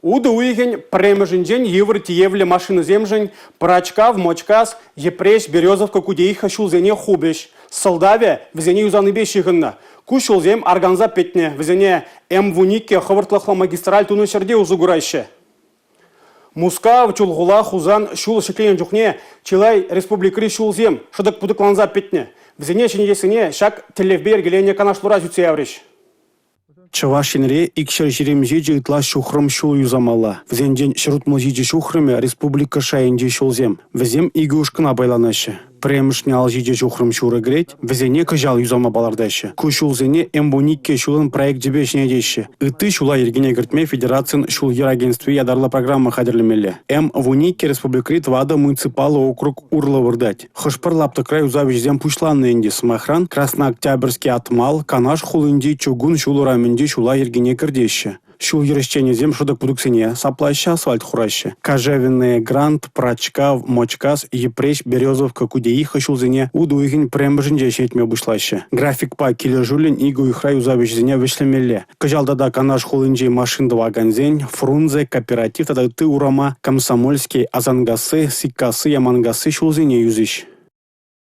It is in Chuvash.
Утӑ уйӑхӗн пӗрремӗшӗнчен йывӑр тиевлӗ машинӑсемшӗн Пӑрачкав, Мочкас, Йӗпреҫ, Березовка, Кудеиха ҫулсене хупӗҫ. Сӑлтавӗ вӗсене юсанипе ҫыхӑннӑ. Ку ҫулсем арканса пӗтнӗ, вӗсене М-12 хӑвӑртлӑхлӑ магистраль тунӑ ҫӗрте усӑ кураҫҫӗ. Мускав, Чулхула, Хусан ҫул ҫӗкленӗ чухне чылай республикӑри ҫулсем шӑтӑк-путӑкланса пӗтнӗ. Вӗсене ҫӗнетессине ҫак тӗллевпе йӗркеленӗ канашлура сӳтсе яврӗҫ. Чӑваш Енре 227 ытла ҫухрӑм ҫул юсамалла. Вӗсенчен 167 ҫухрӑмӗ республика шайӗнчи ҫулсем. Вӗсем икӗ ушкӑна пайланаҫҫӗ. Пӗрремӗшне 57 ҫухрӑм ҫурӑ кӗрет, вӗсене кӑҫал юсама палӑртаҫҫӗ. Ку ҫулсене М-12 ҫулӑн проекчӗпе ҫӗнетеҫҫӗ. Ытти ҫула йӗркене кӗртме федерацин ҫул-йӗр агентстви ятарлӑ программа хатӗрлемелле. М-12 республикӑри тӑватӑ муниципаллӑ округ урлӑ выртать. Хӑш-пӗр лаптӑкра юсав ӗҫӗсем пуҫланнӑ ӗнтӗ. Сӑмахран, Краснооктябрьски Атмал, Канаш хулинчи чукун ҫул урамӗнчи ҫула йӗркене кӗртеҫҫӗ. Ҫул-йӗр ӗҫченӗсем шӑтӑк-путӑксене саплаҫҫӗ, асфальт хураҫҫӗ. Кожевенная, Грант, Пӑрачкав, Мочкас, Йӗпреҫ, Березовка, Кудеиха ҫулсене утӑ уйӑхӗн 1-мӗшӗнче ҫӗнетме пуҫлаҫҫӗ. Графикпа килӗшӳллӗн икӗ уйӑхра юсав ӗҫӗсене вӗҫлемелле. Кӑҫал тата Канаш хулинчи машин тӑвакансен, Фрунзе, Кооператив тата ытти урама, Комсомольски, Асанкасси, Сиккасси, Яманкасси ҫулсене юсӗҫ.